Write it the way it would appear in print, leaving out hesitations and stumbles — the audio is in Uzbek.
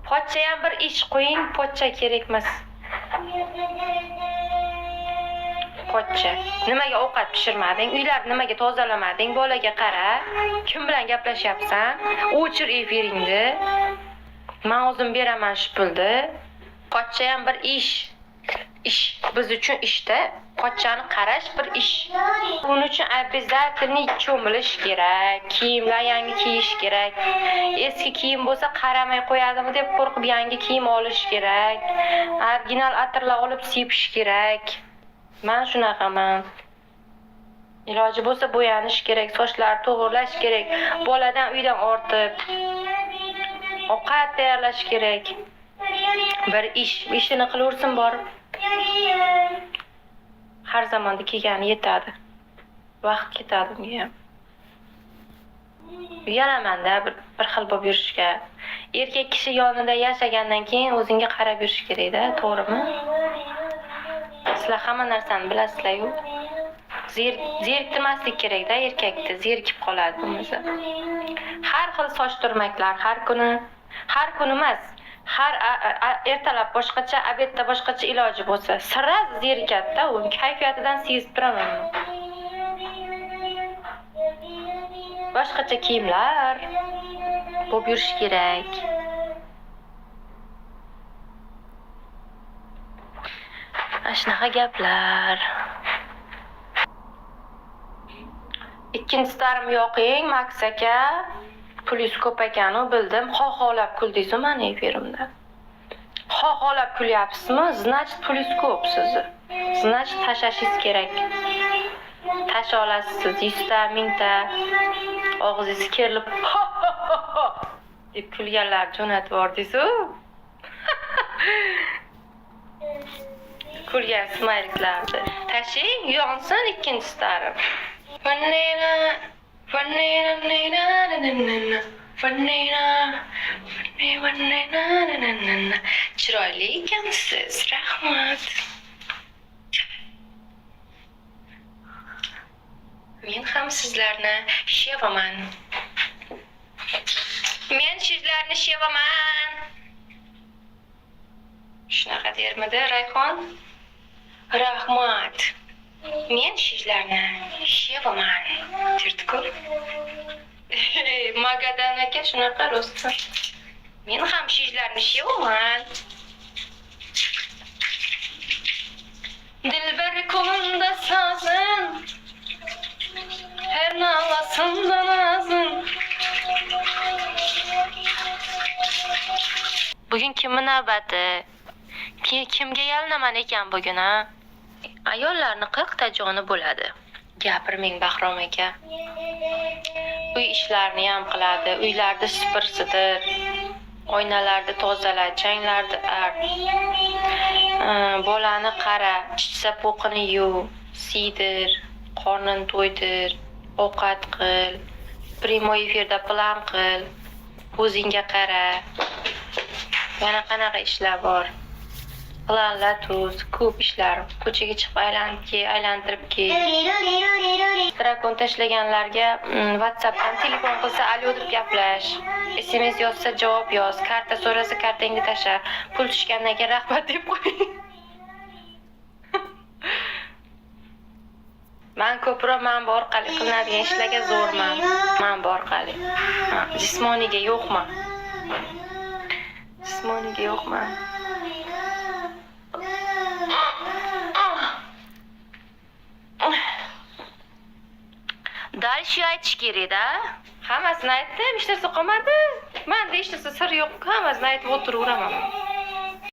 Pochchayam bir ish qo'ying, pochcha kerak emas. Pochcha. Nimaga ovqat pishirmading? Uylarni nimaga tozalamading? Bolaga qara. Kim bilan gaplashyapsan? O'chir efiringni. Men o'zim beraman shu pulni. Pochchayam bir ish. Ish biz uchun ishda. Pochchani qarash bir ish. Buning uchun обязательно cho'milish kerak, kiyimlar yangi kiyish kerak. Eski kiyim bo'lsa qaramay qo'yadimi deb qo'rqib yangi kiyim olish kerak. Original atirlar olib sepish kerak. Men shunaqaman. Iloji bo'lsa bo'yanish kerak, sochlarni to'g'irlash kerak, boladan uydan ortib ovqat tayyorlash kerak. Bir ish, ishini qilaversin borib. Har zamonda kelgani yetadi. Vaqt ketadi unga ham. Uyalamanda bir xil bo'lib yurishga. Erkak kishi yonida yashagandan keyin o'zingga qarab yurish kerak-da, to'g'rimi? Sizlar hamma narsani bilasizlar-yu. Zeriktirmaslik kerak-da erkakni, zerikib qoladi bo'lmasa. Har xil soch turmaklar har kuni, har kuni emas, har ertalab boshqacha, обед da boshqacha iloji bo'lsa, сразу zerikadi-da, u kayfiyatidan sezib turaman men. Boshqacha kiyimlar bo'lib yurish kerak. Ana shunaqa gaplar. Ikkinchi starim yoqing, Max aka. Pulingiz ko'p ekan-u, bildim. Xoxolab kuldingiz-u mani efirimda. Xoxolab kulyapsizmi? Значит, pulingiz ko'p sizni. Значит, tashlashingiz kerak. Tasha olasiz siz 100 ta, 1000 ta. Og'zingiz kerilib deb kulganlar jo'natib yubordingiz-u. Kulgan smayliklarni. Tashing, yonsin ikkinchi starim. Chiroyli ekansiz, rahmat. Men ham sizlarni sevaman. Men sizlarni sevaman. Shunaqa dermidi Rayhon? Rahmat. Men sizlarni sevaman. Derdi-ku. Magadan aka shunaqa rostdan. Men ham sizlarni sevaman. Dilber kolunda sazın, her nalasında nazın. Bugun kimni navbati? Kimga yalinaman ekan bugun, ha? Ayollarni 40 ta joni bo'ladi. Gapirmang Bahrom aka. Uy ishlarini ham qiladi, uylarni supur-sidir, oynalarni tozala, changlarni art. Bolani qara, chichsa po'qini yuv, siydir, qornini to'ydir, ovqat qil, prямой efirda plan qil, o'zingga qara. Yana qanaqa ishlar bor? Planlar tuz, ko'p ishlar. Ko'chaga chiqib aylanib kel, aylantirib kel. Drakon tashlaganlarga WhatsAppdan telefon qilsa alo deb gaplash. SMS yozsa javob yoz, karta so'rasa kartangni tashla. Pul tushgandan keyin rahmat deb qo'y. Man ko'proq man bu orqali qilinadigan ishlarga zo'rman. Man bu orqali. Ha, jismoniyga yo'qman. Jismoniyga yo'qman. Дальше aytish kerak-da. Hammasini aytdim, hech narsa qolmadi. Menda hech narsa sir yo'q, hammasini aytib o'tiraveraman.